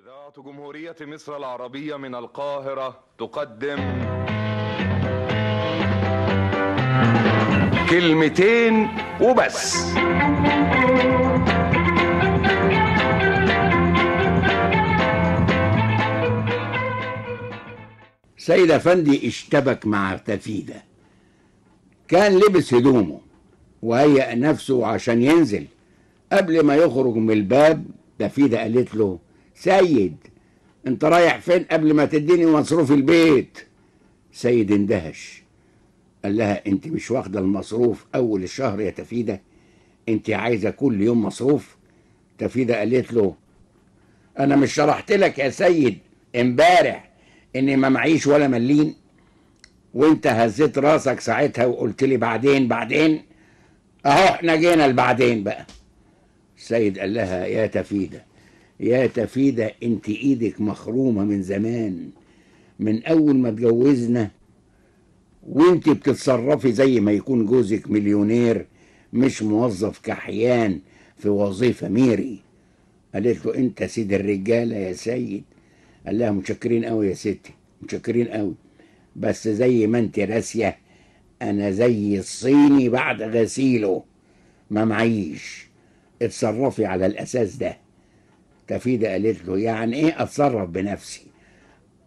إذاعة جمهورية مصر العربية من القاهرة تقدم كلمتين وبس. سيد أفندي اشتبك مع تفيدة. كان لبس هدومه وهيأ نفسه عشان ينزل. قبل ما يخرج من الباب تفيدة قالت له: سيد، انت رايح فين قبل ما تديني مصروف البيت؟ سيد اندهش، قال لها: انت مش واخده المصروف اول الشهر يا تفيدة؟ انت عايزه كل يوم مصروف؟ تفيدة قالت له: انا مش شرحت لك يا سيد امبارح اني ما معيش ولا مليم، وانت هزيت راسك ساعتها وقلت لي بعدين بعدين، اهو احنا جينا لبعدين بقى. السيد قال لها: يا تفيدة يا تفيدة، انت ايدك مخرومة من زمان، من اول ما اتجوزنا وانت بتتصرفي زي ما يكون جوزك مليونير مش موظف كحيان في وظيفة ميري. قالت له: انت سيد الرجالة يا سيد. قال لها: متشكرين قوي يا ستي، متشكرين قوي، بس زي ما انت راسية انا زي الصيني بعد غسيله، ما معيش، اتصرفي على الاساس ده. تفيدة قالت له: يعني ايه اتصرف بنفسي؟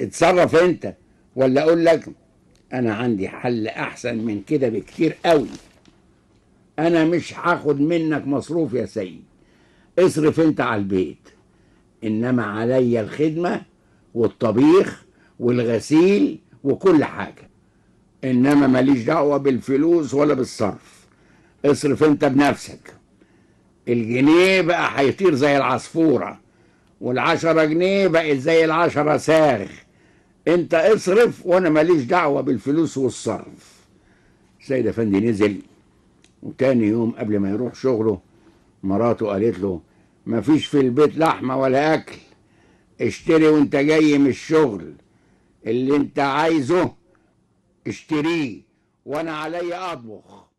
اتصرف انت، ولا اقول لك انا عندي حل احسن من كده بكتير قوي. انا مش هاخد منك مصروف يا سيد، اصرف انت على البيت، انما عليا الخدمة والطبيخ والغسيل وكل حاجة، انما ماليش دعوة بالفلوس ولا بالصرف، اصرف انت بنفسك. الجنيه بقى هيطير زي العصفورة، وال10 جنيه بقت زي ال10 ساغ، انت اصرف وانا ماليش دعوة بالفلوس والصرف. سيد افندي نزل، وتاني يوم قبل ما يروح شغله مراته قالت له: مفيش في البيت لحمة ولا اكل، اشتري وانت جاي من الشغل، اللي انت عايزه اشتريه وانا عليا اطبخ.